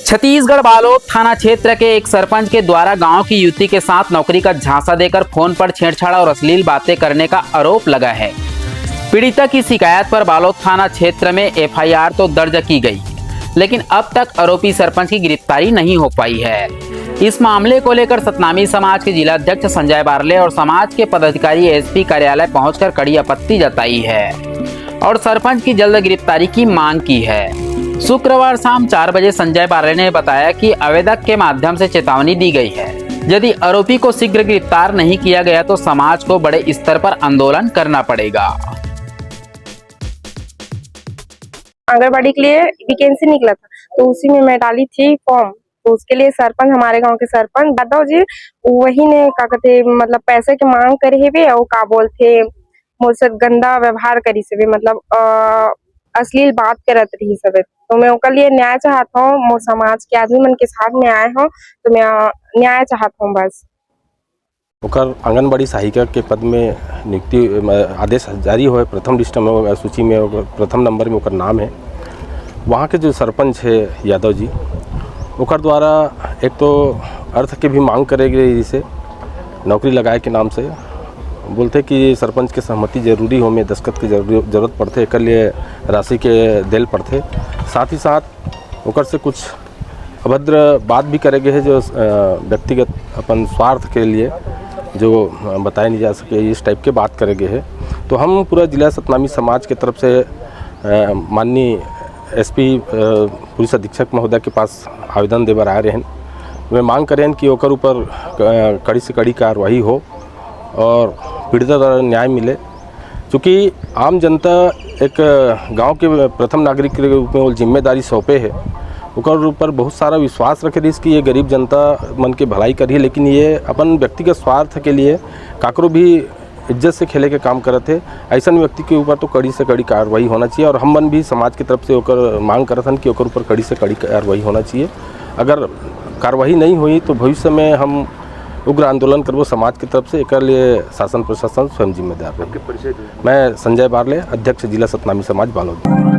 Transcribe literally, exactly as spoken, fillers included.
छत्तीसगढ़ बालोद थाना क्षेत्र के एक सरपंच के द्वारा गांव की युवती के साथ नौकरी का झांसा देकर फोन पर छेड़छाड़ और अश्लील बातें करने का आरोप लगा है। पीड़िता की शिकायत पर बालोद थाना क्षेत्र में एफआईआर तो दर्ज की गई, लेकिन अब तक आरोपी सरपंच की गिरफ्तारी नहीं हो पाई है। इस मामले को लेकर सतनामी समाज के जिला अध्यक्ष संजय बारले और समाज के पदाधिकारी एसपी कार्यालय पहुंचकर कड़ी आपत्ति जताई है और सरपंच की जल्द गिरफ्तारी की मांग की है। शुक्रवार शाम चार बजे संजय बारले ने बताया कि आवेदक के माध्यम से चेतावनी दी गई है, यदि आरोपी को शीघ्र गिरफ्तार नहीं किया गया तो समाज को बड़े स्तर पर आंदोलन करना पड़ेगा। आंगनबाड़ी के लिए वैकेंसी निकला था, तो उसी में मैं डाली थी फॉर्म। तो उसके लिए सरपंच, हमारे गांव के सरपंच यादव जी, वही ने, का कहते, मतलब, पैसे के मांग करे हेबे, और का बोलते, मोर से गंदा व्यवहार करी सबे, मतलब, अ, अश्लील बात करत रही सबे। तो मैं ओकर लिए न्याय चाहत हूँ, मोर समाज के आदमी मन के साथ में आए हूँ, तो मैं, अ, न्याय चाहत हूँ बस। ओकर आंगनबाड़ी सहायिका के पद में नियुक्ति, अ, आदेश जारी होए, प्रथम लिस्ट में, ओकर सूची में ओकर प्रथम नंबर में ओकर नाम है। वहाँ के जो सरपंच है यादव जी, ओकर द्वारा एक तो अर्थ के भी मांग करे गए, जैसे नौकरी लगाए के नाम से बोलते कि सरपंच के सहमति जरूरी हो, में दस्तखत के जरूरी, जरूरत पड़ते, एकर लिए राशि के देल पड़ते। साथ ही साथ ओकर से कुछ अभद्र बात भी करे गए है, जो, अ, व्यक्तिगत अपन स्वार्थ के लिए जो, अ, बताए नहीं जा सके, इस टाइप के बात करे गए है। तो हम पूरा जिला सतनामी समाज के तरफ से, अ, माननीय एसपी, अ, पुलिस अधीक्षक महोदय के पास आवेदन दे बर आए रहे हैं। मैं मांग करे हैं कि ओकर ऊपर, अ, कड़ी से कड़ी कार्रवाई हो और पीड़िता द्वारा न्याय मिले। चूँकि आम जनता एक गांव के प्रथम नागरिक के रूप में वो जिम्मेदारी सौंपे है, ओकर ऊपर बहुत सारा विश्वास रखे रहिस कि ये गरीब जनता मन के भलाई करही, लेकिन ये अपन व्यक्तिगत स्वार्थ के लिए काकरो भी इज्जत से खेले के काम करत है। ऐसन व्यक्ति के ऊपर तो कड़ी से कड़ी कार्रवाई होना चाहिए और हम मन भी समाज की तरफ से ओकर मांग करत हन कि ओकर ऊपर कड़ी से कड़ी कार्रवाई होना चाहिए। अगर कार्रवाई नहीं हुई तो भविष्य में हम उग्र आंदोलन करबो समाज की तरफ से। एकर लिए शासन प्रशासन स्वयं जिम्मेदार रही। मैं संजय बारले, अध्यक्ष जिला सतनामी समाज बालोद।